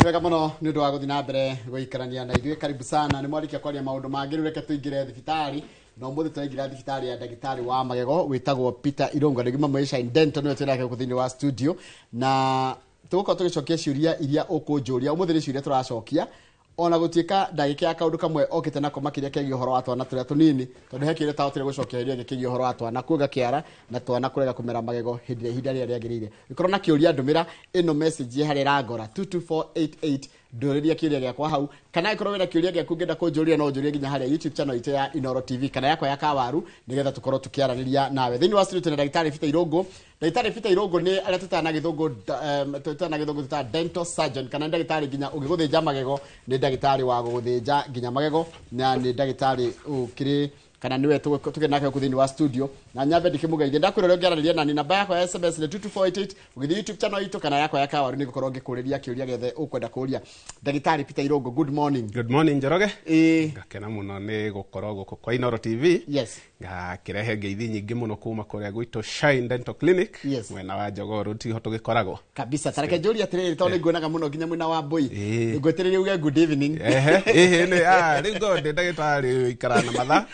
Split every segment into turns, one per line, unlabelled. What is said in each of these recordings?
Wega muno nĩ ũndũ wa gũthiĩ na mbere gũikarania na ithuĩ. Karibu sana. Nĩ mwarĩkia kwaria maũndũ mangĩ, rĩu reke tũingĩre thibitarĩ, na ũmũthĩ tũraingĩra thibitarĩ ya ndagĩtarĩ wa magego wĩtagwo Peter Irungu. Andũ aingĩ mamũĩ Shine Dental, nĩwe twĩnake gũkũ thĩinĩ wa studio, na tũgũkorwo tũgĩcokia ciũria iria ũkũnjũria ũmũthĩ. Nĩ ciũria tũracokia, ona gũtuĩka ndagĩka ya kaũndũ kamwe okĩte nako makĩria kegiĩ ũhoro wa twana tũrĩa tũnini, tondũ he kĩũria tahotire gũcokia hĩndĩ ĩyo ĩngĩ kĩgiĩ ũhoro wa twana kuonga kĩara na twana kũrega kũmera magego hĩndĩ ĩrĩa ihinda rĩrĩa rĩagĩrĩire. Ĩkorwo na kĩũria, ndũmĩra ĩno message harĩa ĩrangora 22488, ndũrĩria kĩũria gĩakwa hau, kana ĩkorwo wĩna kĩũria gĩaku ũngĩenda kũnjũria, no ũnjũrie nginya harĩa YouTube channel itũ ya Inoro TV kana yakwa ya Kawaru, nĩgetha tũkorwo tũkĩaranĩria nawe. Thĩinĩ wa studio tũna ndagĩtarĩ Peter Irũngũ. Ndagĩtarĩ Peter Irũngũ nĩ arĩa tũtaga na gĩthũngũ tũtaga na gĩthũngũ tũtaga dental surgeon, kana nĩ ndagĩtarĩ nginya ũngĩgũthĩnja magego, nĩ ndagĩtarĩ wa gũgũthĩnja nginya magego, na nĩ ndagĩtarĩ ũkĩrĩ kana niwe tũkĩrĩ nake gũkũ thĩinĩ wa studio. Na nyambe ndĩkĩmũgeithie, ndakwĩra ũrĩa ũngĩaranĩria nani. Namba yakwa ya SMS nĩ 22488, ũgĩthiĩ YouTube channel itũ kana yakwa ya Kawaru, nĩ ngũkorwo ngĩkũrĩria kĩũria gĩothe ũkwenda kũria. Ndagĩtarĩ Peter Irũngũ, good morning.
Good morning, Njoroge.
Ĩĩ.
Ngakena mũno nĩ gũkorwo gũkũ kwa Inoro TV. Ngakĩrehe ngeithi nyingĩ mũno kuma kũrĩa gwitũ Shine Dental Clinic, mwena wa Jogoo Road, tiho tũgĩkoragwo.
Kabisa. Tareke njũrie atĩrĩrĩ, tondũ nĩnguonaga mũno nginya mwena wa Mbui, ngwĩtĩrĩrie uge good evening.
Ehe, ĩhĩ nĩ rĩu ngorwo ndĩ ndagĩtarĩ ũikaraga na mathaa,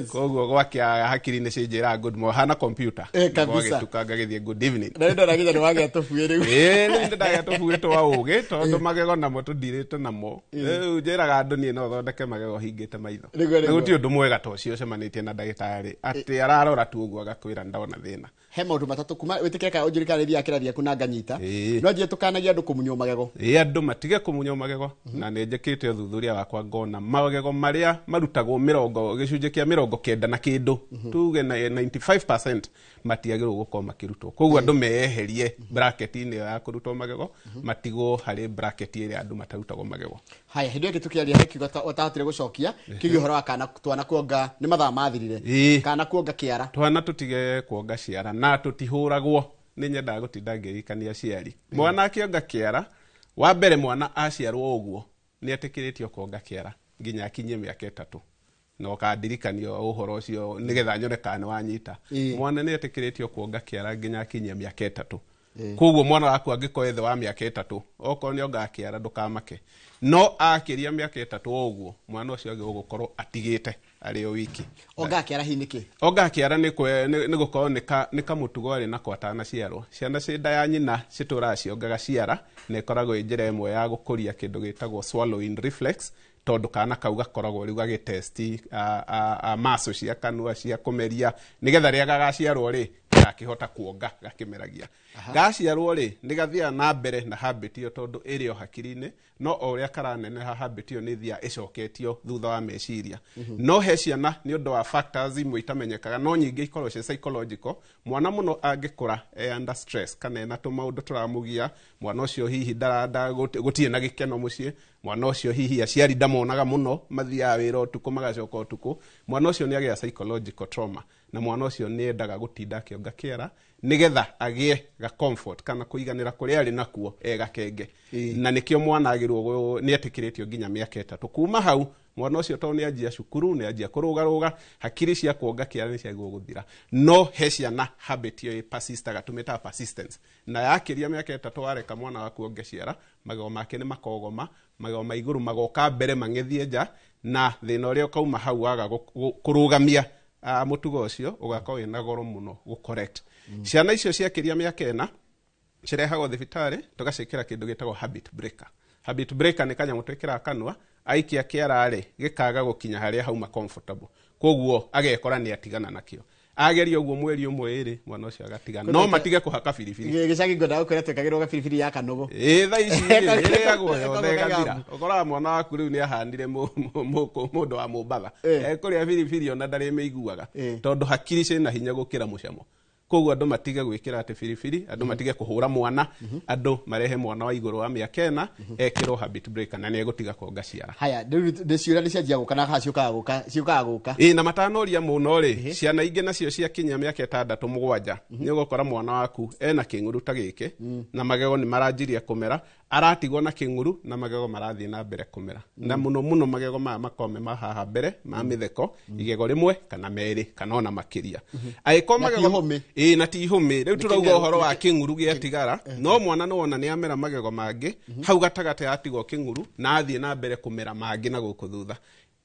koguo gwakĩa hakiri nĩ cinjĩraga good morning, hana computer.
Kabisa.
Gwagĩtuka ngagĩthiĩ good evening.
Na nĩ ndona nginya nĩ wagĩa tũbuĩ rĩu.
Ĩĩ, rĩu nĩ ndagĩa tũbuĩ twa ũgĩ, tondũ magego namo tũndirĩte namo. Rĩu njĩraga andũ niĩ no thondeke magego hingĩte maitho.
Nĩguo.
Na gũtirĩ ũndũ mwega ta ũcio ũcemanĩtie na ndagĩtarĩ atĩ ararora tu ũguo agakwĩra ndona thĩna.
He maũndũ matatũ kuma wĩtĩkĩre kana ũnjũrie kana nĩthiaga kĩrathi gĩaku na nganyita. No njie tũkanagia andũ kũmunywo magego.
Ĩĩ, andũ matige kũmunywo magego, na nĩ njĩkĩte ũthuthuria wakwa ngona magego marĩa marutagwo mĩrongo gĩcunjĩ kĩa 90 na kĩndũ, tuge na 95% matiagĩrĩirwo gũkorwo makĩrutwo. Koguo andũ meyeherie bracket-inĩ ĩyo ya kũrutwo magego, matigwo harĩ bracket ĩrĩa andũ matarutagwo magego.
Haya, hĩndĩ ĩyo ĩngĩ tũkĩaria he kiugo ũtahotire gũcokia kĩgiĩ ũhoro wa kana twana kuonga, nĩ mathaa mathirire, kana kuonga kĩara.
Twana tũtige kuonga ciara na tũtihũragwo. Nĩ nyendaga gũtinda ngĩririkania aciari, mwana akĩonga kĩara, wa mbere mwana aciarwo ũguo nĩ etĩkĩrĩtio kuonga kĩara nginya akinyie mĩaka 3, na ũkandirikanio ũhoro ũcio nĩgetha nyone kana nĩ wanyita. Mwana nĩ etĩkĩrĩtio kuonga kĩara nginya akinyie mĩaka 3. Koguo mwana waku angĩkorwo ĩ thĩ wa mĩaka 3, okorwo nĩ ongaga kĩara, ndũkamake. No akĩria mĩaka 3 o ũguo, mwana ũcio agĩrĩirwo gũkorwo atigĩte arĩ o wiki.
Ongaga kĩara hihi nĩkĩ?
Ongaga kĩara nĩ gũkorwo nĩ kamũtugo arĩ nako atanaciarwo. Ciana ciĩ nda ya nyina citũraga ciongaga ciara, na ĩkoragwo ĩ njĩra ĩmwe ya gũkũria kĩndũ gĩtagwo swallowing reflex, tondũ kana kau gakoragwo rĩu gagĩtesti muscle cia kanua cia kũmeria, nĩgetha rĩrĩa gagaciarwo rĩ, gakĩhota kuonga gakĩmeragia. Gaciarwo rĩ, nĩ gathiaga na mbere na habit ĩyo tondũ ĩrĩ o hakiri-inĩ, no o ũrĩa karaneneha, habit ĩyo nĩ ĩthiaga ĩcoketio thutha wa meciria. No he ciana, nĩ ũndũ wa factors imwe itamenyekaga, no nyingĩ ikoragwo cia psychological, mwana mũno angĩkũra e under stress kana ena tũmaũndũ tũramũgia, mwana ũcio hihi ndaranda gũtirĩ na gĩkeno mũciĩ, mwana ũcio hihi aciari ndamonaga mũno, mathiaga wĩra ũtukũ magacoka ũtukũ, mwana ũcio nĩ agĩa psychological trauma, na mwana ũcio nĩ endaga gũtinda akĩonga kĩara nĩgetha agĩe ga comfort kana kũiganĩra kũrĩa arĩ nakuo e gakenge. Na nĩkĩo mwana agĩrĩirwo nĩ etĩkĩrĩtio nginya mĩaka 3. Kuma hau mwana ũcio tondũ nĩ anjia cukuru, nĩ anjia kũrũgarũga, hakiri cia kuonga kĩara nĩ ciagĩrĩirwo gũthira. No he ciana habit ĩyo ĩpersistaga, tũmĩtaga persistence, na yakĩria mĩaka 3 wareka mwana waku onge ciara, magego make nĩ makogoma, magego ma igũrũ magoka mbere mang'ethie nja, na thĩna ũrĩa ũkauma hau waga kũrũgamia mũtugo ũcio ũgakorwo wĩna goro mũno gũ correct. Ciana icio ciakĩria mĩaka 4 cirehagwo thibitarĩ, tũgaciĩkĩra kĩndũ gĩtagwo habit breaker. Habit breaker nĩ kanyamũ twĩkĩraga kanua, aikia kĩara rĩ, gĩkaga gũkinya harĩa hauma comfortable, koguo agekora nĩ atigana nakĩo. Ageria ũguo mweri ũmwe ĩrĩ, mwana ũcio agatiga. No matige kũhaka biribiri.
Gĩcagi ngwendaga gũkwĩra twĩkagĩrwo gabiribiri ya kanũgũ.
Ĩ, thaa ici rĩ, ĩrĩagwo yothe ĩgathira. Ũkoraga mwana waku rĩu nĩ ahanire mũndũ wa Mombatha, ekũrĩa biribiri ona ndarĩmĩiguaga, tondũ hakiri ciĩna hinya gũkĩra mũcamo. Koguo andũ matige gwĩkĩra atĩ biribiri, andũ matige kũhũra mwana, andũ marehe mwana wa igũrũ wa mĩaka 4 ekĩrwo habit breaker na nĩ egũtiga kuonga ciara.
Haya, rĩu nĩ ciũria nĩ cianjia gũka, na haha ciũkaga gũka, ciũkaga gũka.
Ĩ, na matanoria mũno rĩ, ciana ingĩ nacio ciakinyia mĩaka 6, 7, nĩ ũgũkora mwana waku ena kĩng'uru ta gĩkĩ na magego nĩ maranjirie kũmera. Aratigwo na kĩng'uru na magego marathiĩ na mbere kũmera. Na mũno mũno magego maya makome ma haha mbere ma mĩtheko, igego rĩmwe kana merĩ kana ona makĩria. Angĩkorwo
Na ti
magego
hũmĩ.
Ĩĩ, na ti hũmĩ. Rĩu tũrauga
kĩng'eru-
ũhoro wa kĩng'uru gĩatigara, no mwana nĩ wona nĩ amera magego mangĩ hau gatagatĩ atigwo kĩng'uru na athiĩ na mbere kũmera mangĩ na gũkũ thutha.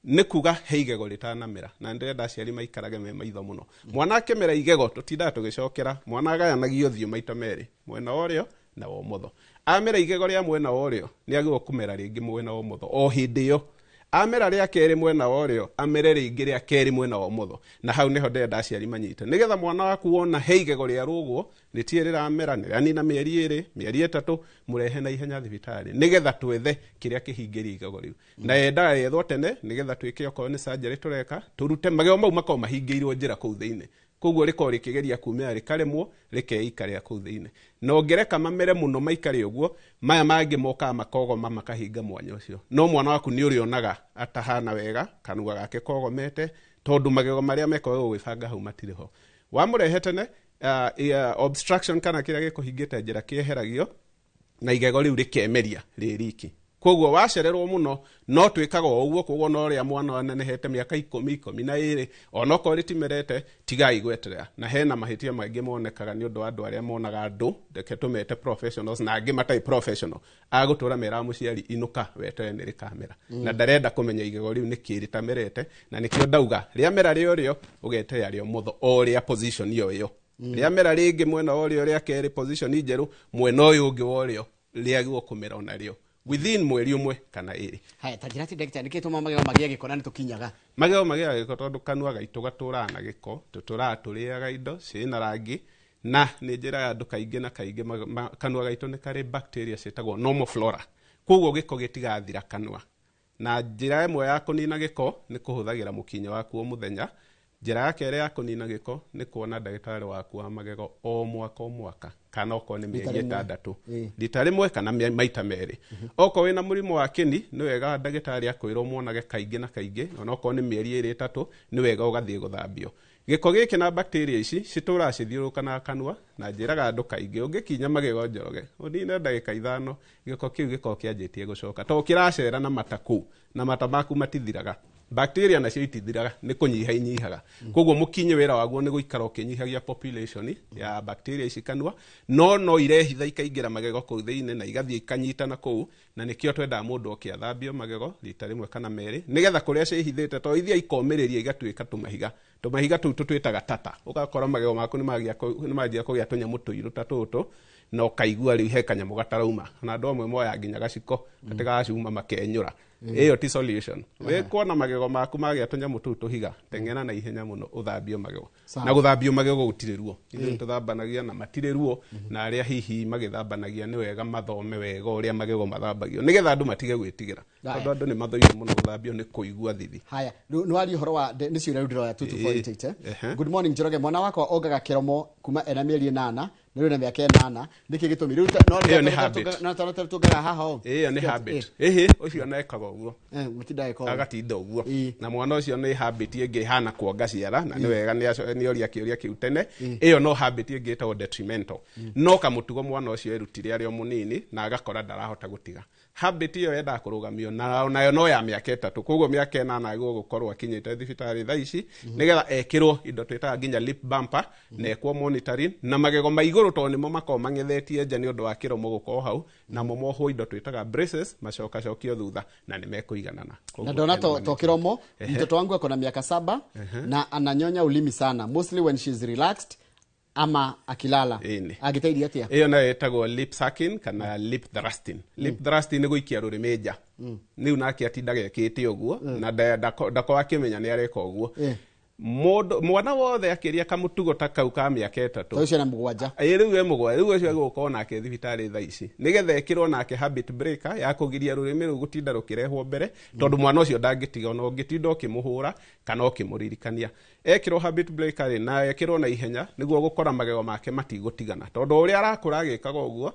Nĩ kuga he igego rĩtanamera, na ndĩrenda aciari maikarage me maitho mũno. Mwana akĩmera igego tũtindaga tũgĩcokera, mwana agayanagio ũthiũ maita merĩ, mwena wa ũrĩo na wa ũmotho. Amera igego rĩa mwena wa ũrĩo nĩ agĩrĩirwo kũmera rĩngĩ mwena wa ũmotho o hĩndĩ ĩyo. Amera rĩa kerĩ mwena wa ũrĩo, amere rĩngĩ rĩa kerĩ mwena wa ũmotho. Na hau nĩho ndĩrenda aciari manyite, nĩgetha mwana waku wona he igego rĩa rũgwo rĩtirĩ rĩramera, nĩ rĩanina mĩeri 2, mĩeri 3, mũrehe na ihenya thibitarĩ nĩgetha twethe kĩrĩa kĩhingĩria igego rĩu. Na yendaga yethwo tene nĩgetha twĩke okorwo nĩ surgery tũreka, tũrute magego mau makorwo mahingĩirwo njĩra kũu thĩinĩ. Koguo rĩkorwo rĩkĩgeria kumĩra rĩkaremwo, rĩkeikarĩra kũu thĩinĩ. Na ũngĩreka mamere mũno maikare ũguo, maya mangĩ mokaga makogoma makahinga mwanya ũcio. No mwana waku nĩ ũrĩonaga atahana wega, kanua gake kogomete, tondũ magego marĩa mekoragwo gwĩbanga hau matirĩ ho. Wamũrehe tene, obstruction kana kĩrĩa gĩkũhingĩte njĩra kĩeheragio, na igego rĩu rĩkemeria rĩ riki. Koguo wacererwo mũno no twĩkaga o ũguo, koguo no rĩa mwana anenehete mĩaka 10, 12, onokorwo rĩtimerete, tigai gweterera. Na hena mahĩtia maingĩ monekaga nĩ ũndũ wa andũ arĩa monaga andũ, reke tũmete professionals na angĩ matarĩ professional, agũtũra meraga mũciari inũka weterere nĩ rĩkamera. Na ndarenda kũmenya igego rĩu nĩkĩ rĩtamerete, na nĩkĩo ndauga rĩamera rĩ ũrĩo ũgeterera rĩa ũmotho o rĩa position ĩyo ĩyo. Rĩamera rĩngĩ mwena wa ũrĩo rĩa kerĩ position njerũ, mwena ũyũ ũngĩ wa ũrĩo rĩagĩrĩirwo kũmera onarĩo within mweri ũmwe kana ĩrĩ.
Haya, ta njĩra atĩ ndagĩtarĩ, nĩkĩ tũmaga magego magĩe gĩko na nĩ tũkinyaga?
Magego magĩaga gĩko tondũ kanua gaitũ gatũraga na gĩko, tũtũraga tũrĩaga indo ciĩna rangi, na nĩ njĩra ya andũ kaingĩ na kaingĩ kanua gaitũ nĩ karĩ bacteria ciĩtagwo normal flora. Koguo gĩko gĩtigathira kanua. Na njĩra ĩmwe ya kũnina gĩko nĩ kũhũthagĩra mũkinyo waku o mũthenya. Njĩra ya kerĩ ya kũnina gĩko nĩ kuona ndagĩtarĩ waku wa magego o mwaka o mwaka, kana okorwo nĩ
Rita
mĩeri
rĩmwe.
6. Rita rĩmwe kana maita merĩ. Okorwo wĩna mũrimũ wa kĩni, nĩ wega ndagĩtarĩ akwĩrwo muonage kaingĩ na kaingĩ, onokorwo nĩ mĩeri 2 3, nĩ wega ũgathiĩ gũthambio. Gĩko gĩkĩ na bacteria ici citũraga cithiũrũrũkanaga kanua, na njĩraga andũ kaingĩ ũngĩkinya magego Njoroge ũnine ndagĩka 5, gĩko kĩu gĩkorwo kĩanjĩtie gũcoka, tondũ kĩracera na mata kũu, na mata maku matithiraga. Bacteria nacio itithiraga, nĩ kũnyiha inyihaga. Koguo mũkinyi wĩra waguo nĩ gũikara ũkĩnyihagia population ya bacteria ici kanua, no irehitha ikaingĩra magego kũu thĩinĩ na igathiĩ ikanyitana kũu, na nĩkĩo twendaga mũndũ oke athambio magego rita rĩmwe kana merĩ, nĩgetha kũrĩa ciĩhithĩte, tondũ ithiĩ ikomĩrĩria igatuĩka tũmahiga. Tũmahiga tũu tũtwĩtaga tata. Ũgakora magego maku nĩ manjia kũgĩa tũnyamũ tũirũ ta tũtũ, na ũkaigua rĩu he kanyamũ gatarauma. Na andũ amwe moyaga nginya gaciko, atĩ gacuma makenyũra. Ĩyo ti solution. Wĩ kuona magego maku magĩa tũnyamũ tũu tũhiga, teng'era na ihenya mũno ũthambio magego.
Sawa.
Na gũthambio magego gũtirĩ ruo. Ithuĩ tũthambanagia na matirĩ ruo, na arĩa hihi magĩthambanagia nĩ wega mathome wega ũrĩa magego mathambagio, nĩgetha andũ matige gwĩtigĩra.
Haya.
Tondũ andũ nĩ mathũire mũno gũthambio nĩ kũigua thithi.
Haya, rĩu nĩ waria ũhoro wa nĩ ciũria rĩu ndĩroya 22488, eh?
Ehe.
Good morning Njoroge, mwana wakwa ongaga kĩromo kuma ena mĩeri 8, nĩ rĩu na mĩaka 8, nĩkĩ gĩtũmi? Rĩu
Ĩyo nĩ habit.
no tũngaga haha ũũ.
Ĩyo nĩ
Ĩyo,
habit. Ĩhĩ, ũcio nekaga ũguo.
Mũtinda eka ũguo.
Agatinda ũguo.
Ĩĩ.
Na mwana ũcio nĩ habit ĩngĩ ĩhana kuonga ciara, na nĩ wega nĩ oria kĩũria kĩu tene. Ĩyo no habit ĩngĩ ĩtagwo detrimental. No kamũtugo mwana ũcio erutire arĩ o mũnini na agakora ndarahota gũtiga. Habit ĩyo yendaga kũrũgamio nayo no ya mĩaka 3, koguo mĩaka 8 agĩrĩirwo gũkorwo akinyĩte thibitarĩ thaa ici, nĩgetha ekĩrwo indo twĩtaga nginya lip bumper, na ekwo monitoring, na magego ma igũrũ tondũ nĩmo makoragwo mang'ethetie nja nĩ ũndũ wa kĩromo gũkorwo hau, namo mohwo indo twĩtaga braces, macokacokio thutha na nĩ mekũiganana.
Na ndona to kĩromo, mtoto wangu ako na miaka 7 na ananyonya ulimi sana, mostly when she's relaxed ama akilala.
Ĩni.
Angĩteithia atĩa?
Ĩyo nayo ĩtagwo lip sucking kana lip thrusting. Lip thrusting nĩ gũikia rũrĩmĩ nja. Rĩu nake atindaga ekĩte ũguo, na ndakorwo akĩmenya nĩ areka ũguo. Mũndũ, mwana wothe akĩria kamũtugo ta kau ka mĩaka 3.
Tondũ ciana 7.
Ĩĩ, rĩu e 7, rĩu ũcio agũkorwo nake thibitarĩ thaa ici, nĩgetha ekĩrwo nake habit breaker ya kũgiria rũrĩmĩ rũu gũtinda rũkĩrehwo mbere, tondũ mwana ũcio ndangĩtiga ona ũngĩtinda ũkĩmũhũra kana ũkĩmũririkania. Ekĩrwo habit breaker rĩ, na ekĩrwo na ihenya, nĩguo gũkora magego make matigũtigana, tondũ ũrĩa arakũra agĩkaga ũguo,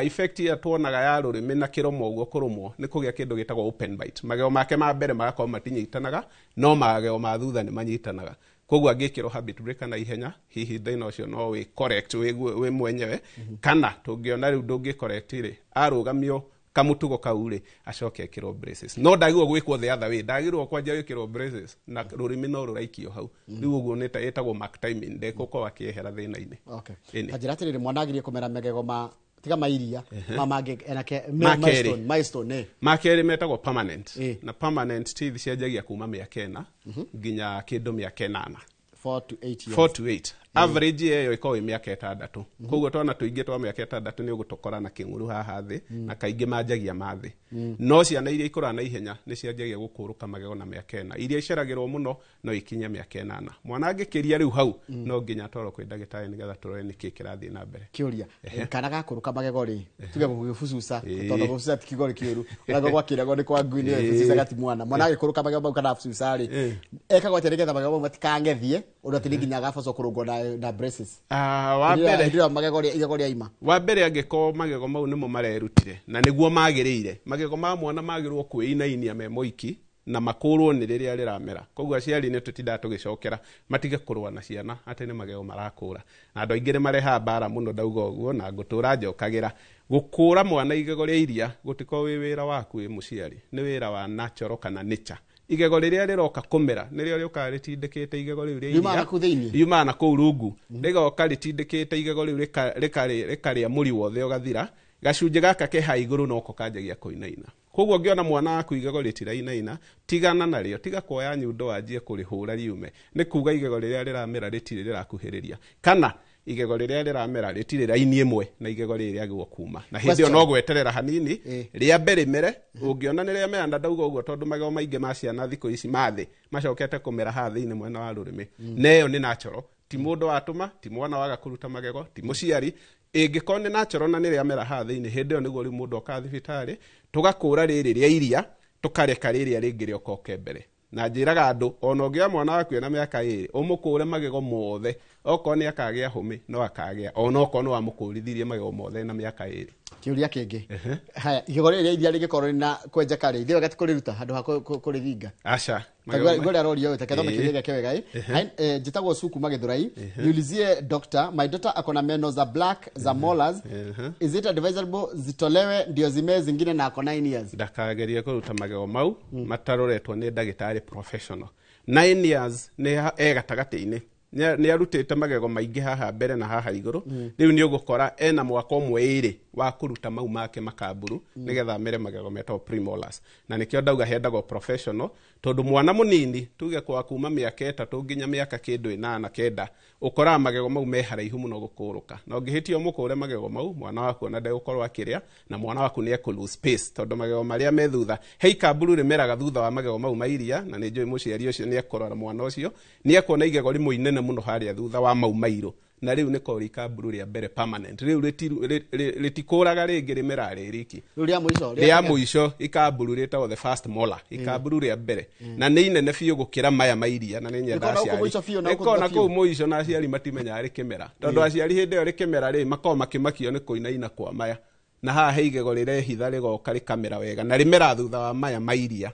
effect ĩrĩa tuonaga ya rũrĩmĩ na kĩromo ũguo kũrũmwo nĩ kũgĩa kĩndũ gĩtagwo open bite. Magego make ma mbere magakorwo matinyitanaga, no magego ma thutha nĩ manyitanaga. Koguo angĩkĩrwo habit breaker na ihenya, hihi thĩna ũcio no wĩ correct wĩ mwenyewe, kana tũngĩona rĩu ndũngĩ correct rĩ, arũgamio Kamũtugo kau rĩ, acoke ekĩrwo braces. No ndagĩrĩirwo gwĩkwo the other way, ndagĩrĩirwo kwanjia gwĩkĩrwo braces na rũrĩmĩ no rũraikio hau. Rĩu ũguo nĩ ĩtagwo mark timing, ndekũkorwo akĩehera thĩna-inĩ.
Okay.
Ĩni.
Ta njĩra atĩrĩrĩ, mwana agirie kũmera megego ma tiga mairia ma mangĩ enake?
Ma kerĩ.
Milestone eh.
Ma kerĩ metagwo permanent. Na permanent teeth cianjagia kuma mĩaka 4 nginya kĩndũ mĩaka 8.
4 to 8 years.
4 to 8. Average ĩyo ĩkoragwo ĩ mĩaka 6. Koguo twana tũingĩ twa mĩaka 6 nĩ ũgũtũkora na kĩng'uru haha thĩ, na kaingĩ manjagia ma thĩ. No ciana iria ikũraga na ihenya nĩ cianjagia gũkũrũka magego na mĩaka 4. Iria iceragĩrwo mũno no ikinye mĩaka 8. Mwana angĩkĩria rĩu hau, no nginya atwarwo kwĩ ndagĩtarĩ nĩgetha tũrore nĩkĩ kĩrathiĩ na mbere.
Kĩũria, kana gakũrũka magego rĩ, tuge gũgĩbucuca, tondũ gũbucuca ti kiugo kĩũru, ona gwakĩragwo nĩ kwa ngui nĩ bucucaga, ti mwana. Mwana agĩkũrũka magego mau kana bucuca rĩ, ekagwo atĩa nĩgetha magego mau matikang'ethie ũndũ atĩ nĩ nginya agabocwo kũrũngwo na braces?
Ah, wa mbere,
Hĩndĩ ĩrĩa magego igego rĩaima.
Wa mbere, angĩkorwo magego mau nĩmo marerutire na nĩguo magĩrĩire, magego ma mwana magĩrĩirwo kwĩinainia me moiki na makũrwo nĩ rĩrĩa rĩramera. Koguo aciari nĩ tũtindaga tũgĩcokera matige kũrũa na ciana atĩ nĩ magego marakũra, na andũ aingĩ nĩ marehaga mbara mũno. Ndauga ũguo na ngũtũra njokagĩra, gũkũra mwana igego rĩa iria gũtikorwo wĩ wĩra waku wĩ mũciari, nĩ wĩra wa natural kana nature. Igego rĩrĩa rĩroka kũmera nĩrĩo rĩũkaga rĩtindĩkĩte igego rĩu rĩa
Riumaga
iria.
na kũu thĩinĩ?
Yumaga na kũu rungu, rĩgoka rĩtindĩkĩte igego rĩu, rĩkarĩa mũri wothe ũgathira. Gacunjĩ gaka ke ha igũrũ noko kanjagia kũinaina. Koguo ũngĩona mwana waku igego rĩtirainaina, tigana narĩo, tiga kuoya nyundo wanjie kũrĩhũra riume. Nĩ kuga igego rĩrĩa rĩramera rĩtirĩ rĩrakuhĩrĩria, kana igego rĩrĩa rĩramera rĩtirĩ raini ĩmwe na igego rĩrĩ rĩagĩrĩirwo kuma. Na hĩndĩ ĩyo no gweterera hanini rĩambe rĩmere. Ũngĩona nĩ rĩamera, na ndauga ũguo tondũ magego maingĩ ma ciana thikũ ici ma thĩ macokete kũmera haha thĩinĩ mwena wa rũrĩmĩ, na ĩyo nĩ natural, ti mũndũ watũma, ti mwana waga kũruta magego, ti mũciari. Ĩngĩkorwo nĩ natural na nĩ rĩamera haha thĩinĩ, hĩndĩ ĩyo nĩguo rĩu mũndũ okaga thibitarĩ, tũgakũra rĩrĩ rĩa iria, tũkareka rĩrĩa rĩngĩ rĩokoke mbere. Na njĩraga andũ, ona ũngĩoya mwana waku ena mĩaka 2, ũmũkũre magego mothe, okorwo nĩ akagĩa hũmĩ no akagĩa, ona okorwo nĩ wamũkũrithirie magego mothe na mĩaka 2.
Kĩũria kĩngĩ. Haya, igego rĩrĩ rĩa iria rĩngĩkorwo rĩna kwenjeka rĩ, ithuĩ wega ti kũrĩruta handũ ha kũrĩthinga?
Aca.
Igua rĩa rorio take thome kĩũria gĩake wega. Njĩtagwo Suku Magithurai. Niulizie doctor, my daughter akona meno za black za molars. Is it advisable zitolewe ndio zimee zingine, na ako 9 years?
Ndakagerie kũruta magego mau mataroretwo nĩ ndagĩtarĩ professional. 9 years nĩ e gatagatĩ-inĩ, nĩ arutĩte magego maingĩ haha mbere na haha igũrũ. Rĩu nĩ ũgũkora ena mwaka ũmwe ĩrĩ wa kũruta mau make makamburu nĩgetha amere magego metagwo premolars. Na nĩkĩo ndauga hendagwo professional, tondũ mwana mũnini, tuge kwa kuma mĩaka 3 nginya mĩaka kĩndũ 8, 9, ũkoraga magego mau me haraihu mũno gũkũrũka, na ũngĩhĩtia ũmũkũre magego mau, mwana waku ona ndegũkorwo akĩrĩa, na mwana waku nĩ ekũ lose space, tondũ magego marĩa me thutha, he ikamburu rĩmeraga thutha wa magego mau ma iria. Na nĩ njũĩ mũciari ũcio nĩ ekũrora mwana ũcio, nĩ ekuona igego rĩmwe inene mũno harĩa thutha wa mau mairũ, na rĩu nĩko ikamburu rĩa mbere permanent. Rĩu rĩtikũraga rĩngĩ, rĩmeraga rĩ riki.
Rĩu rĩa mũico?
Rĩa mũico ikamburu rĩtagwo the first molar, ikamburu rĩa mbere, na nĩ inene biũ gũkĩra maya ma iria, na nĩ nyendaga
Rĩkorwo na gũkũ mũico biũ, na gũkũ
rĩkorwo na
thutha biũ.
kũu mũico, na aciari matimenyaga rĩkĩmera, tondũ aciari hĩndĩ ĩyo rĩkĩmera rĩ, makoragwo makĩmakio nĩ kũinaina kwa maya, na haha he igego rĩrehitha rĩgoka rĩkamera wega, na rĩmera thutha wa maya ma iria.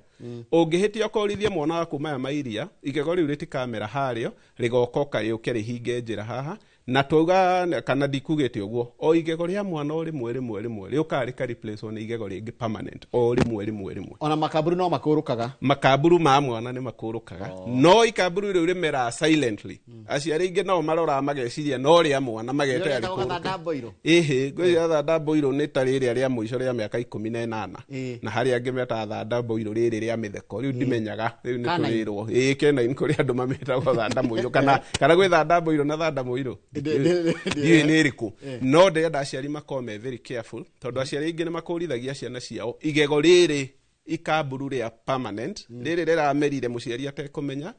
Ũngĩhĩtia ũkũrithie mwana waku maya ma iria, igego rĩu rĩtikamera harĩo, rĩgoka rĩũke rĩhinge njĩra haha. Na twauga kana ndikugĩte ũguo, o igego rĩa mwana o rĩmwe rĩmwe rĩmwe rĩũkaga rĩka replace nĩ igego rĩngĩ permanent, o rĩmwe rĩmwe rĩmwe.
Ona makamburu no makũrũkaga?
Makamburu ma mwana nĩ makũrũkaga, no ikamburu rĩu rĩmeraga silently. Aciari aingĩ nao maroraga mageciria no rĩa mwana, magetera
Rĩrĩa rĩtagwo
rĩkũrũke.
gathanda mboirũ.
Ĩhĩ, ngwĩciria thanda mboirũ nĩ ta rĩrĩa rĩa mũico rĩa mĩaka 18. Na harĩa angĩ metaga thanda mboirũ rĩrĩ rĩa mĩtheko, rĩu ndimenyaga, rĩu nĩ
Canine.
tũrĩrwo ĩĩ kenain kũrĩ andũ mamĩtagwo thanda mũirũ, kana gwĩ thanda mboirũ na thanda mũirũ, ndiũĩ nĩ ĩrĩkũ. No ndĩrenda aciari makorwo me very careful, tondũ aciari aingĩ nĩ makũrithagia ciana ciao igego rĩrĩ ikamburu rĩa permanent rĩrĩ rĩramerire mũciari atekũmenya.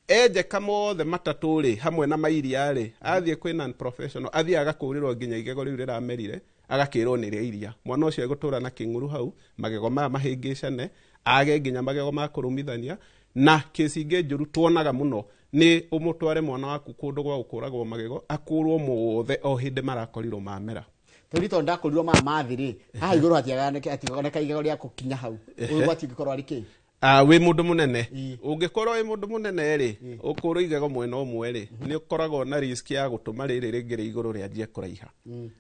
Enjeka mothe matatũ rĩ hamwe na mairia rĩ, athiĩ kwĩ non professional, athiĩ agakũrĩrwo nginya igego rĩu rĩramerire, agakĩrwo nĩ rĩa iria. Mwana ũcio egũtũra na kĩng'uru hau, magego maya mahĩngĩcane, age nginya magego ma kũrũmithania. Na kĩci ingĩ njũru tuonaga mũno nĩ ũmũtware mwana waku kũndũ gwa gũkũragwo magego, akũrwo mothe o hĩndĩ marakorirwo mamera.
Tondũ tondũ ndakũrirwo maya mathĩ rĩ, haha igũrũ hatiagoneka igego rĩa gũkinya hau, ũgwati ũngĩkorwo arĩ kĩ?
Wĩ mũndũ mũnene, ũngĩkorwo wĩ mũndũ mũnene rĩ, ũkũrwo igego mwena ũmwe rĩ, nĩ ũkoragwo na risk ya gũtũma rĩrĩ rĩngĩ rĩ igũrũ rĩanjie kũraiha,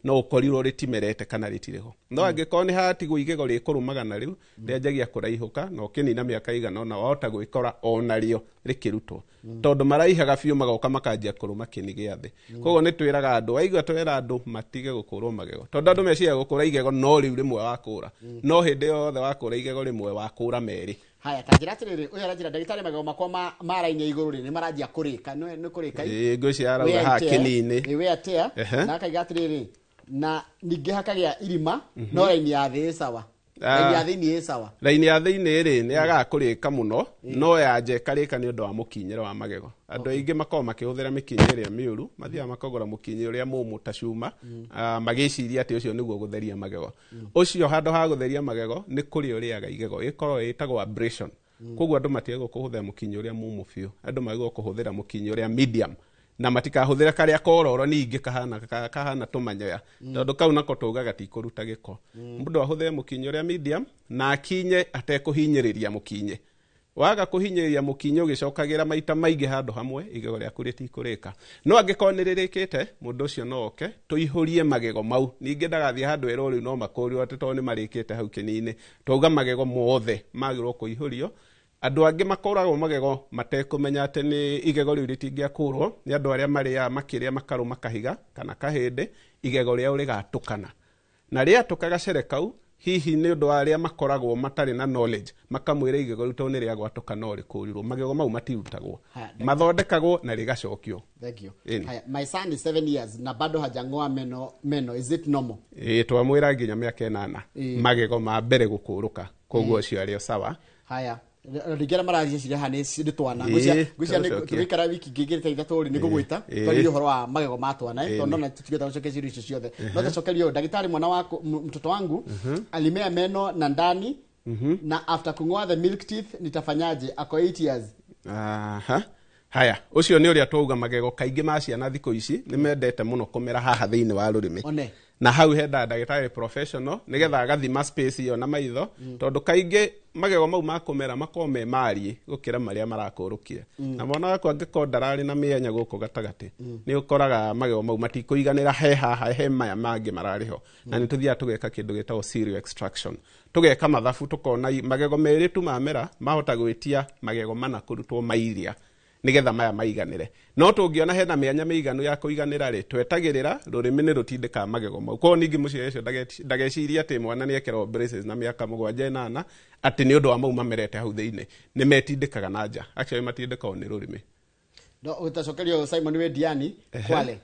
no ũkorirwo rĩtimerete kana rĩtirĩ ho. No angĩkorwo nĩ hatigwo igego rĩkũrũmaga na rĩu rĩanjagia kũraihũka, na ũkĩnina mĩaka igana ũna wahota gwĩkora onarĩo rĩkĩrutwo, tondũ maraihaga biũ magoka makanjia kũrũma kĩni gĩa thĩ. Koguo nĩ twĩraga andũ, waigua twĩra andũ matige gũkũrwo magego, tondũ andũ meciria gũkũra igego no rĩu rĩmwe wakũra, no hĩndĩ yothe wakũra igego rĩmwe wakũra merĩ.
Haya, ta njĩra atĩrĩrĩ, ũyũ aranjĩra ndagĩtarĩ, magego makwa ma raini ya igũrũ rĩ nĩ maranjia kũrĩka, nĩ kũrĩka.
Ĩĩ, ngwĩciria arauga haha kĩni-inĩ.
Ĩ wear tear. Na akaiga atĩrĩrĩ, na ningĩ hakagĩa irima, no raini ya thĩ ĩ sawa. Raini ya thĩinĩ ĩ sawa.
Raini ya thĩinĩ rĩ, nĩ yagaga kũrĩka mũno, no yanja ĩkarĩka nĩ ũndũ wa mũkinyĩre wa magego. Andũ aingĩ makoragwo makĩhũthĩra mĩkinyĩ ĩrĩa mĩũru, mathiaga makagũra mũkinyĩ ũrĩa mũmũ ta cuma, magĩciria atĩ ũcio nĩguo gũtheria magego. Ũcio handũ ha gũtheria magego nĩ kũrĩa ũrĩaga igego, ĩkoragwo ĩtagwo abrasion. Koguo andũ matiagĩrĩirwo kũhũthĩra mũkinyĩ ũrĩa mũmũ biũ, andũ magĩrĩirwo kũhũthĩra mũkinyĩ ũrĩa medium, na matikahũthĩre karĩa kororo ningĩ kahana tũmanyoya, tondũ kau nako tugaga ti kũruta gĩko. Mũndũ ahũthĩre mũkinyĩ ũrĩa medium na akinye atekũhinyĩrĩria mũkinyĩ. Waga kũhinyĩrĩria mũkinyĩ ũgĩcokagĩra maita maingĩ handũ hamwe, igego rĩaku rĩtikũrĩka. No angĩkorwo nĩ rĩrĩkĩte, mũndũ ũcio no oke tũihũrie magego mau. Ningĩ ndagathiĩ handũ erwo rĩu no makũrĩrwo atĩ tondũ nĩ marĩkĩte hau kĩni-inĩ. Twauga magego mothe magĩrĩirwo kũihũrio. Andũ angĩ makoragwo magego matekũmenya atĩ nĩ igego rĩu rĩtingĩakũrwo, nĩ andũ arĩa marĩaga makĩrĩa makarũma kahiga kana kahĩndĩ, igego rĩao rĩgatũkana. Na rĩatũka gacere kau, hihi nĩ ũndũ wa arĩa makoragwo matarĩ na knowledge, makamwĩra igego rĩu tondũ nĩ rĩagwatũka no rĩkũrirwo. Magego mau matirutagwo, mathondekagwo na rĩgacokio.
Thank you.
Ĩni.
Haya, my son is 7 years na bado hajang'oa meno, is it normal?
Ĩĩ, twamwĩra nginya mĩaka 8 magego ma mbere gũkũrũka, koguo ũcio arĩ o sawa.
Haya, rĩngĩ arĩa maraciria haha nĩ twana. Ngwĩciria nĩ
tũcokie.
tũgĩikara wiki ingĩ igĩrĩ ta ithatũ rĩ, nĩ ngũgwĩta. Twarĩrie ũhoro wa magego ma twana, tondũ ona tũtigĩte gũcokia ciũria icio ciothe. No tũcokerie ũũ, ndagĩtarĩ, mwana waku, mtoto wangu alimea meno na ndani, na after kung'oa the milk teeth nitafanyaje? Ako 8 years.
Aha. Haya, ũcio nĩ ũrĩa twauga magego kaingĩ ma ciana thikũ ici nĩ mendete mũno kũmera haha thĩinĩ wa rũrĩmĩ.
One.
Na hau henda ndagĩtarĩ professional nĩgetha agathima space ĩyo na maitho, tondũ kaingĩ magego mau ma kũmera makoragwo me mariĩ gũkĩra marĩa marakũrũkire. Na mwana waku angĩkorwo ndararĩ na mĩanya gũkũ gatagatĩ, nĩ ũkoraga magego mau matikũiganĩra he haha he maya mangĩ mararĩ ho. Na nĩ tũthiaga tũgeka kĩndũ gĩtagwo serial extraction. Tũgeka mathabu tũkona magego merĩ tu mamera mahota gwĩtia magego mana kũrutwo mairia, nĩgetha maya maiganĩre. No tũngĩona hena mĩanya mĩiganu ya kũiganĩra rĩ, twetagĩrĩra rũrĩmĩ nĩ rũtindĩkaga magego mau. Koguo ningĩ mũciari ũcio ndagecirie atĩ mwana nĩ ekerwo braces na mĩaka 7 8, atĩ nĩ ũndũ wa mau mamerete hau thĩinĩ, nĩ metindĩkaga na nja. Actually matindĩkagwo nĩ rũrĩmĩ.
No utacokerio Simon Wediani Kwale.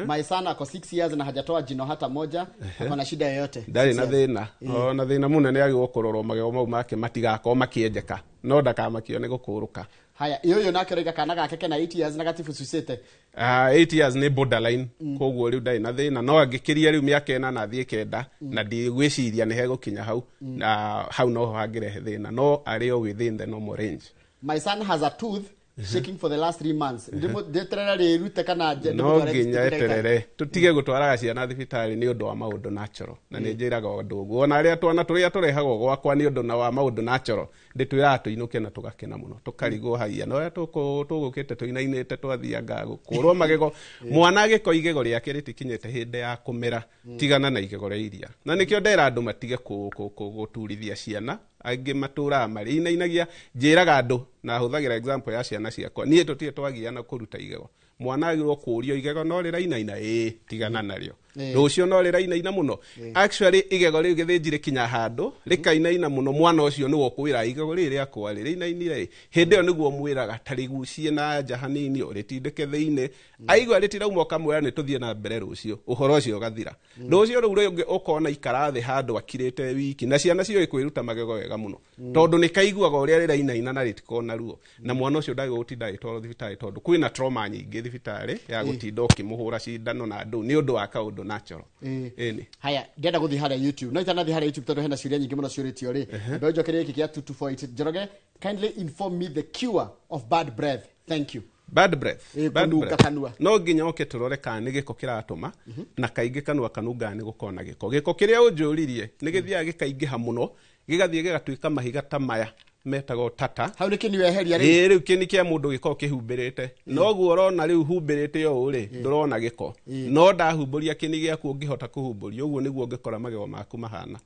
My son ako 6 years na hajatoa jino hata moja, ako na shida yoyote?
Ndarĩ na
6 years.
thĩna. Ona thĩna mũnene agĩrĩirwo kũrorwo magego mau make matigakorwo makĩenjeka, no ndakamakio nĩ gũkũrũka.
Haya, ũyũ nake ũraiga kana gake kena 8 years na gatibucucĩte.
8 years nĩ borderline, koguo rĩu ndarĩ na thĩna, no angĩkĩria rĩu mĩaka 8 athiĩ 9, na ndigwĩciria nĩ hegũkinya hau, na hau noho hangĩrehe thĩna, no arĩ o within the normal range.
My son has a tooth shaking for the last 3 months. Ndĩterere rĩrute kana
No
ndĩmũtware
nginya
thibitarĩ?
eterere, tũtige gũtwaraga ciana thibitarĩ nĩ ũndũ wa maũndũ natural. Na nĩ njĩraga ũndũ ũguo, ona arĩa twana tũrĩa tũrehagwo gwakwa nĩ ũndũ na wa maũndũ natural, ndĩtwĩraga tũinũke na tũgakena mũno, tũkarigwo haia na ũrĩa tũgũkĩte tũinainĩte twathianga gũkũrwo magego. Mwana agĩko igego rĩake rĩtikinyĩte hĩndĩ ya kũmera, tigana na igego rĩa iria. Na nĩkĩo ndera andũ matige gũturithia ciana, angĩ matũraga marĩ inainagia. Njĩraga andũ na hũthagĩra example ya ciana ciakwa, niĩ tũtirĩ twagiana kũruta igego. Mwana agĩrĩirwo kũũrio igego no rĩrainaina, ĩĩ, tigana narĩo. Rũciũ no rĩrainaina mũno. Actually igego rĩu gĩthĩnji rĩkinya handũ rĩkainaina mũno, mwana ũcio nĩwe ũkwĩra igego rĩrĩ rĩakwa rĩ rĩinainire ĩ. Hĩndĩ ĩyo nĩguo mwĩraga ta rĩgucie na nja hanini, ũrĩtindĩke thĩinĩ. Aigua rĩtirauma ũkamwĩra nĩ tũthiĩ na mbere rũciũ, ũhoro ũcio ũgathira. Rũciũ rũu rĩngĩ ũkona ikara thĩ handũ akirĩte wiki, na ciana ciũĩ kwĩruta magego wega mũno, tondũ nĩ kaiguaga ũrĩa rĩrainaina na rĩtikoragwo na ruo. Na mwana ũcio ndagĩrĩirwo gũtinda agĩtwarwo thibitarĩ, tondũ kwĩna trauma nyingĩ thibitarĩ ya gũtinda ũkĩmũhũra cindano na andũ nĩ ũndũ wa kaũndũ natural. Ĩni.
Haya, ndĩrenda gũthiĩ harĩa YouTube. No itanathiĩ harĩa YouTube tondũ hena ciũria nyingĩ mũno ciũrĩtio rĩ. Ndo njokerie gĩkĩ kĩa 2248. Njoroge, kindly inform me the cure of bad breath. Thank you.
Bad breath. Bad
Kũnunga
breath.
kanua.
No nginya oke tũrore kana nĩ gĩko kĩratũma, na kaingĩ kanua kanungaga nĩ gũkorwo na gĩko. Gĩko kĩrĩa ũnjũririe nĩ gĩthiaga gĩkaingĩha mũno, gĩgathiĩ gĩgatuĩka mahiga ta maya Metagwo tata.
Hau nĩ kĩni weheria rĩu.
Ĩĩ, rĩu kĩni kĩa mũndũ gĩkoragwo kĩhumbĩrĩte, noguo ũrona rĩu humbĩrĩte ũũ rĩ, ndũrona gĩko, no ndahumbũria kĩni gĩaku, ũngĩhota kũhumbũria ũguo nĩguo ũngĩkora magego maku mahana.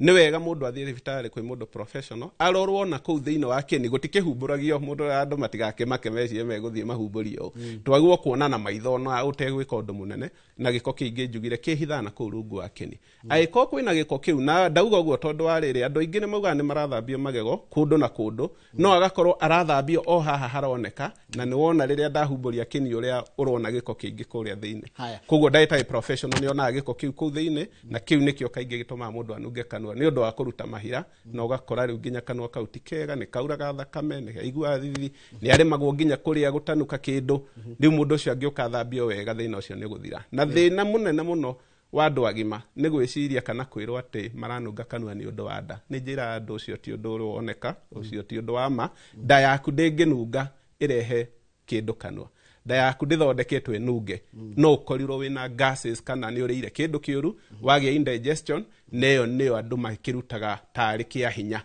Nĩ wega mũndũ athiĩ thibitarĩ kwĩ mũndũ professional, arorwo na kũu thĩinĩ wa kĩni gũtikĩhumbũragio mũndũ. Andũ matigakĩmake mecirie megũthiĩ mahumbũrio ũũ, twagĩrĩirwo kuona na maitho na ũtegwĩka ũndũ mũnene, na gĩko kĩingĩ njugire kĩhithaga na kũu rungu wa kĩni. Angĩkorwo kwĩna gĩko kĩu, na ndauga ũguo tondũ wa rĩrĩ, andũ aingĩ nĩ maugaga nĩ marathambio magego kũndũ na kũndũ, no agakorwo arathambio o haha haroneka, na nĩ wona rĩrĩa ndahumbũria kĩni ũrĩa ũrona gĩko kĩingĩ kũrĩa thĩinĩ.
Haya.
Koguo ndagĩtarĩ professional nĩ onaga gĩko kĩu kũu thĩinĩ, na kĩu nĩkĩo kaingĩ gĩtũmaga mũndũ anunge kanua nĩ ũndũ wa kũruta mahira, na ũgakora rĩu nginya kanua kau ti kega, nĩ kauraga thakame, nĩ kaiguaga thithi, nĩ aremagwo nginya kũrĩa, gũtanuka kĩndũ. Rĩu mũndũ ũcio angĩũka athambio wega, thĩna ũcio nĩ gũthira. Na thĩna mũnene mũno wa andũ agima nĩ gwĩciria kana kwĩrwo atĩ maranunga kanua nĩ ũndũ wa nda. Nĩ njĩraga andũ ũcio ti ũndũ ũrĩ woneka, ũcio ti ũndũ wa ma. Nda yaku ndĩngĩnunga ĩrehe kĩndũ kanua. Nda yaku ndĩthondeketwo ĩnunge. No ũkorirwo wĩna gases kana nĩ ũrĩire kĩndũ kĩũru, wagĩa indigestion, na ĩyo nĩyo andũ makĩrutaga tarĩ kĩa hinya,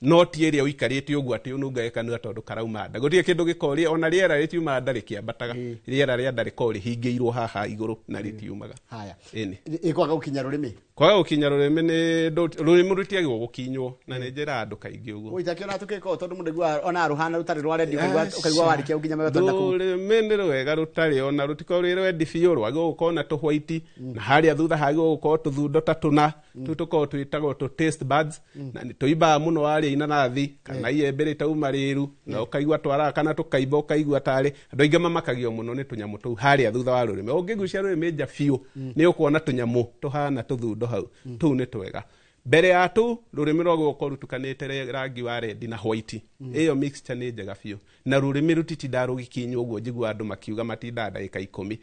no ti ĩrĩa ũikarĩte ũguo atĩ ũnungage kanua tondũ karauma nda. Gũtirĩ kĩndũ gĩkorwo, ona rĩera rĩtiumaga nda rĩkĩambataga. Rĩera rĩa nda rĩkoragwo rĩhingĩirwo haha igũrũ na rĩtiumaga.
Haya.
Ĩni.
Ĩkwaga gũkinya rũrĩmĩ.
Kwaga gũkinya rũrĩmĩ nĩ rũrĩmĩ rũtiagĩrĩirwo gũkinywo, na nĩ njĩraga andũ kaingĩ ũguo.
Ũitakĩona tũkĩko tondũ mũndũ aiguaga ona rũhana rũtarĩ rwa rendi, ũkaigua warĩkia gũkinya magego tondũ kũu.
Rũrĩmĩ nĩ rwega rũtarĩ ona rũtikorwo rwĩ rwendi biũ, rwagĩrĩirwo gũkorwo na tũhwaiti, na harĩa thutha hagĩrĩirwo gũkorwo tũthundo ta tũna tũu tũkoragwo twĩtagwo tũ taste buds, na nĩ tũimbaga mũno warĩa inanathi kana iembe rĩtauma rĩru, na ũkaigua twaraga kana tũkaimba, ũkaigua tarĩ andũ aingĩ mamakagio mũno nĩ tũnyamũ tũu harĩa thutha wa rũrĩmĩ. Ũngĩgucia rũrĩmĩ nja biũ, nĩ ũkuona tũnyamũ tũhana tũthundo hau. Tũu nĩ twega. Mbere ya tũu, rũrĩmĩ rwagwo gũkorwo rũtukanĩte rangi wa red na white, ĩyo mixture nĩ njega biũ. Na rũrĩmĩ rũtitindaga rũgĩkinywo ũguo njiguaga andũ makiuga matindaga ndagĩka 10 kũu.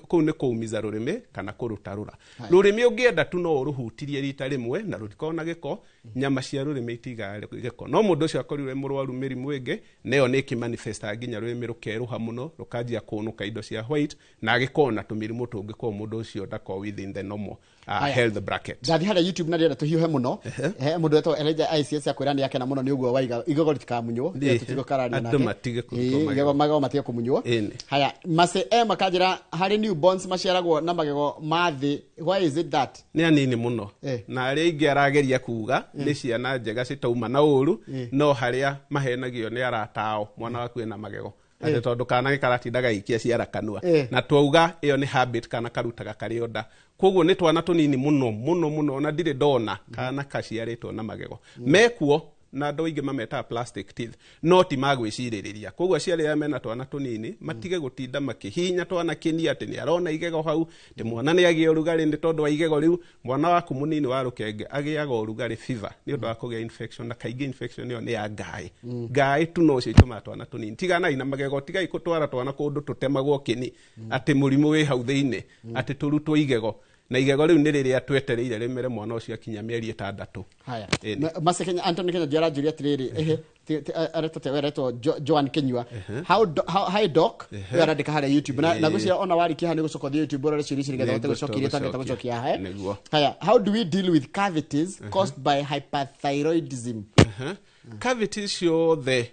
Kũu nĩ kũumiza rũrĩmĩ kana kũrũtarũra rũrĩmĩ. Ũngĩenda tu no ũrũhutirie rita rĩmwe na rũtikorwo na gĩko. Nyama cia rũrĩmĩ itigaga gĩko, no mũndũ ũcio akorirwo e mũrwaru mĩrimũ ĩngĩ, na ĩyo nĩ ĩkĩmanifesta nginya rũrĩmĩ rũkerũha mũno, rũkanjia kũnũka indo cia white, na agĩkorwo na tũmĩrimũ tũngĩ. Korwo mũndũ ũcio ndakorwo within the normal
Haya.
health bracket.
Ndathi harĩa YouTube na ndĩrenda tũhiũhe mũno. He mũndũ wetwo Elijah ICS akwĩra nĩ akena mũno nĩ ũguo waiga igego rĩtikamunywo. Tũtigũkararia
Andũ
nake.
matige kũrutwo magego.
Igego, magego matige kũmunywo.
Ĩni.
Haya, Mase M akanjĩra harĩ newborns maciaragwo na magego ma thĩ, why is it that?
Nĩ anini mũno. Na arĩa aingĩ arageria kuga nĩ ciana njega citauma na ũru, no harĩa mahenagio nĩ arata ao, mwana waku ena magego, atĩ tondũ kana nĩ karatinda gagĩikia ciara kanua. Na twauga ĩyo nĩ habit kana karutaga karĩ o nda. Koguo nĩ twana tũnini mũno mũno mũno, ona ndirĩ ndona kana kaciarĩtwo na magego. Mekuo na andũ aingĩ mametaga plastic teeth, no ti magwĩcirĩrĩria. Koguo aciari arĩa mena twana tũnini matige gũtinda makĩhihinya twana kĩni atĩ nĩ arona igego hau, atĩ mwana nĩ agĩa ũrugarĩ nĩ tondũ wa igego rĩu. Mwana waku mũnini wa rũkenge agĩaga ũrugarĩ, fever, nĩ ũndũ wa kũgĩa infection, na kaingĩ infection ĩyo nĩ ya ngaĩ. Ngaĩ tu nocio itũmaga twana tũnini. Tiganai na magego, tigai gũtwara twana kũndũ tũtemagwo kĩni atĩ mũrimũ wĩ hau thĩinĩ, atĩ tũrutwo igego, na igego rĩu nĩ rĩrĩa twetereire rĩmere mwana ũcio akinya mĩeri 6.
Haya.
Ĩni.
Mase Kenya Anthony Kenya aranjũria atĩrĩrĩ, ehe, aretwo te aretwo Joan Kenyua, how hi doc, we arandĩka harĩa YouTube na gwĩciria ona warĩkia haha nĩ gũcoka ũthiĩ YouTube ũrore ciũria ici nĩgetha ũhote gũcokia iria tũngĩhota gũcokia haha.
Nĩguo.
Haya, how do we deal with cavities caused by hyperthyroidism?
Cavities ciothe,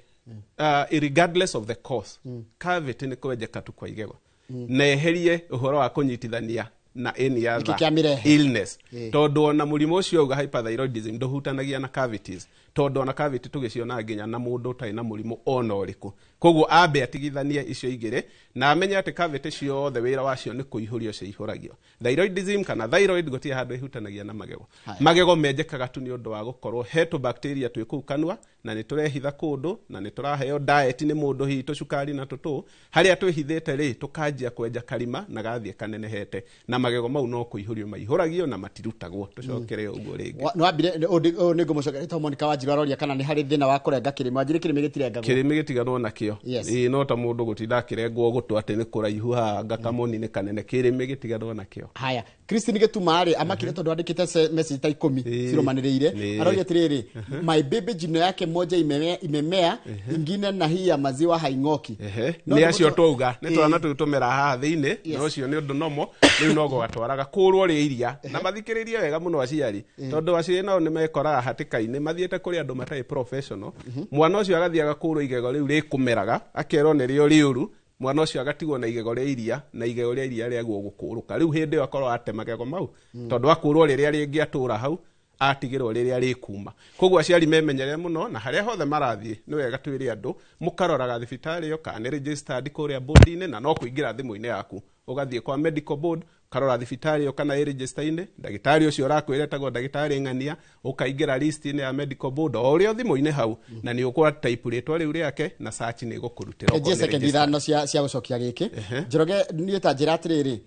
regardless of the cause, cavity nĩ kwenjeka tu kwa igego, na eherie ũhoro wa kũnyitithania na any
Nĩkĩ
other
kĩamĩrehe?
illness, tondũ ona mũrimũ ũcio auga hyperthyroidism ndũhutanagia na cavities, tondũ ona cavity tũgĩciona nginya na mũndũ ũtarĩ na mũrimũ ona ũrĩkũ. Koguo ambe atigithanie icio igĩrĩ na amenye atĩ cavity ciothe wĩra wacio nĩ kũihũrio ciihũragio. Thyroidism kana thyroid gũtirĩ handũ ĩhutanagia na magego.
Haya.
Magego menjekaga tu nĩ ũndũ wa gũkorwo he tũbacteria twĩ kũu kanua, na nĩ tũrehitha kũndũ, na nĩ tũraheo diet nĩ mũndũ, hihi tũcukari na tũtũ harĩa twĩhithĩte rĩ, tũkanjia kwenja karima na gathiĩ kanenehete, na magego mau no kũihũrio maihũragio na matirutagwo. Tũcokere ũguo rĩngĩ.
Nĩ wambire ũyũ nĩ ngũmũcokeria to Monica Wanjiru aroria kana nĩ harĩ thĩna wa kũrenga kĩrĩmĩ. Wanjiru, kĩrĩmĩ gĩtirengagwo.
Kĩrĩmĩ gĩtiganwo nakĩo. Ĩĩ, no ta mũndũ gũtinda akĩrengwo gũtũ atĩ nĩ kũraihu haha ngakamoni nĩ kanene, kĩrĩmĩ gĩtiganwo nakĩo.
Haya, Christine Gĩtuma rĩ amakire tondũ andĩkĩte message ta 10 ciromanĩrĩire. Aroria atĩrĩrĩ, my baby jino yake moja imemea, ingine na hii ya maziwa haing'oki.
Ehe,
No
nĩ acio
nĩ
twauga nĩ twana tũu tũmera haha thĩinĩ. Na ũcio nĩ ũndũ nomo rĩu no Ũgatwaraga kũrwo rĩa iria na mathikĩrĩrie wega mũno aciari, tondũ aciari nao nĩ mekoraga hatĩka-inĩ mathiĩte kũrĩ andũ matarĩ professional. Mwana ũcio agathiĩ agakũrwo igego rĩu rĩkũmeraga, akerwo nĩrĩo rĩũru. Mwana ũcio agatigwo na igego rĩa iria, na igego rĩa iria rĩagwo gũkũrũka. Rĩu hĩndĩ ĩyo akorwo ate magego mau, tondũ akũrwo rĩrĩa rĩngĩ atũra hau atigĩrwo rĩrĩa rĩkuma. Koguo aciari memenyerere mũno, na harĩa hothe marathiĩ nĩ wega twĩre andũ mũkaroraga thibitarĩ ĩyo kana nĩ registered kũrĩa board-inĩ, na no kũingĩra thimũ-inĩ yaku ũgathiĩ kwa medical board, ũkarora thibitarĩ ĩyo kana ĩ register-inĩ. Ndagĩtarĩ ũcio ũrakwĩra etagwo ndagĩtarĩ ng'ania, ũkaingĩra list-inĩ ya medical board o ũrĩa thimũ-inĩ hau, na nĩ ũkũra type rĩtwa rĩu rĩake na search nĩ ĩgũkũrutĩra okorwo
Njie
nĩ
sekendi
registered.
5 cia gũcokia gĩkĩ. Njoroge, niĩ ta njĩra atĩrĩrĩ,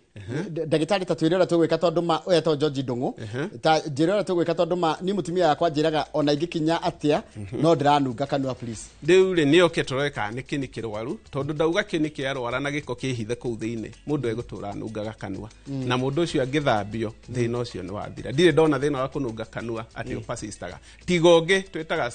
ndagĩtarĩ, ta twĩre ũrĩa tũgwĩka, tondũ ma ũyũ etagwo George Ndung'u, ta njĩra ũrĩa tũgwĩka, tondũ ma niĩ mũtumia yakwa njĩraga ona ingĩkinya atĩa no ndĩranunga kanua, please.
Rĩu rĩ, nĩ oke tũrore kana nĩ kĩni kĩrwaru, tondũ ndauga kĩni kĩarwara na gĩko kĩhithe kũu thĩinĩ, mũndũ egũtũra anungaga kanua, na mũndũ ũcio angĩthambio thĩna ũcio nĩ wathira. Ndirĩ ndona thĩna wa kũnunga kanua atĩ ũpersistaga, tiga ũngĩ twĩtaga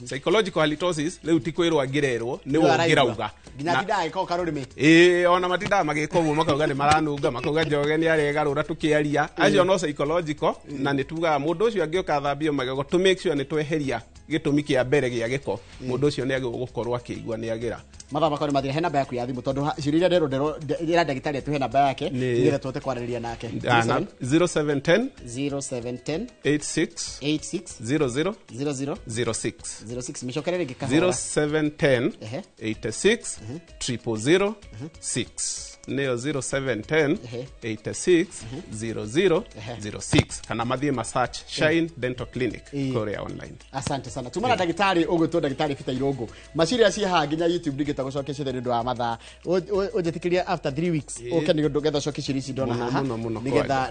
psychological halitosis. Rĩu ti kwĩrwo angĩrerwo, nĩ wongĩrauga.
Nginya tindaga gĩko karũrĩmĩ.
Ĩĩ, ona matindaga magĩka ũguo, makauga nĩ maranunga, makauga Njoroge nĩ aregarũra tũkĩaria. Acio no psychological, na nĩ tugaga mũndũ ũcio angĩũka athambio magego to make sure nĩ tweheria gĩtũmi kĩa mbere gĩa gĩko, mũndũ ũcio nĩ agĩrĩirwo gũkorwo akĩigua nĩ agĩra.
Mathaa makwa nĩ mathira. He namba yaku ya thimũ, tondũ ciũria iria nderwo nderwo ĩra ndagĩtarĩ atũhe namba yake nĩgetha tũhote kwaranĩria nake.
Ah, 0710
0710
86
86
00
00
06.
06. Mĩcokere rĩngĩ kahora.
0710
Ehe.
86 000 6, nĩyo 0710 86 00 06, kana mathiĩ masearch Shine Dental Clinic kũrĩa online.
Asante sana. Tumana ndagĩtarĩ ũgwĩtwo ndagĩtarĩ Peter Irũngũ. Maciria ciĩ haha nginya YouTube ndingĩta gũcokia ciothe nĩ ũndũ wa mathaa. Ũnjĩtĩkĩrie after 3 weeks ũke nĩ ũndũ getha ũcokie ciũria ici ndona
Mũno,
haha,
mũno, mũno,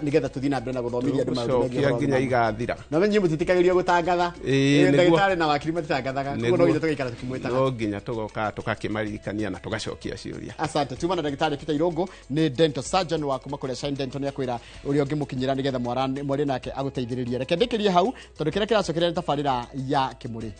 nĩgetha tũthiĩ na mbere na gũthomithia andũ maũndũ megiĩ
Tũgũcokia
ũhoro wa
nginya
ũgima.
igathira.
Na menyi mũtitĩkagĩrio gũtangatha.
Ĩĩ, nĩguo.
Ndagĩtarĩ na wakiri matitangathaga, koguo no nginya tũgaikara tũkĩmwĩtaga.
No nginya tũgoka tũgakĩmaririkania na tũgacokia ciũria.
Asante. Tuma na ndagĩtarĩ Peter Irũngũ, nĩ dental surgeon wa kuma kũrĩa Shine Dental. Nĩ akwĩra ũrĩa ũngĩmũkinyĩra nĩgetha mwarie nake agũteithĩrĩrie. Reke ndĩkĩrie hau, tondũ kĩrĩa kĩracokeria nĩ tabarĩra ya Kĩmũrĩ.